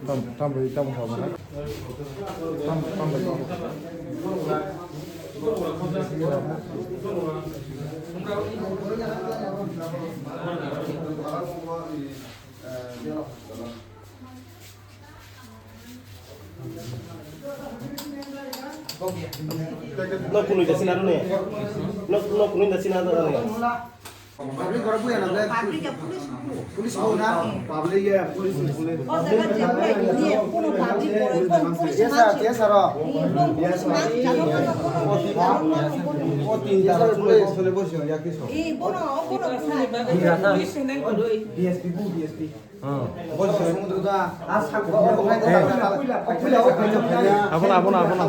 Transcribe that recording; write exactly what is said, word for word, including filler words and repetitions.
Tam, tam, tam, tam, tam. No kunui da sina ne. No, no kunui da sina ne. Public ora buya na. Public ya police. Police ho na. Public ya police, police. O jaga je buya ni, kono public bole, kono police. Yes sir, yes sir. Kono police man, jalo kono, kono police, jalo kono, kono police. O tin ta police, police bosi ya kiso. Eh, bono, bono sa. D S P bu, D S P. Abona, abona, abona.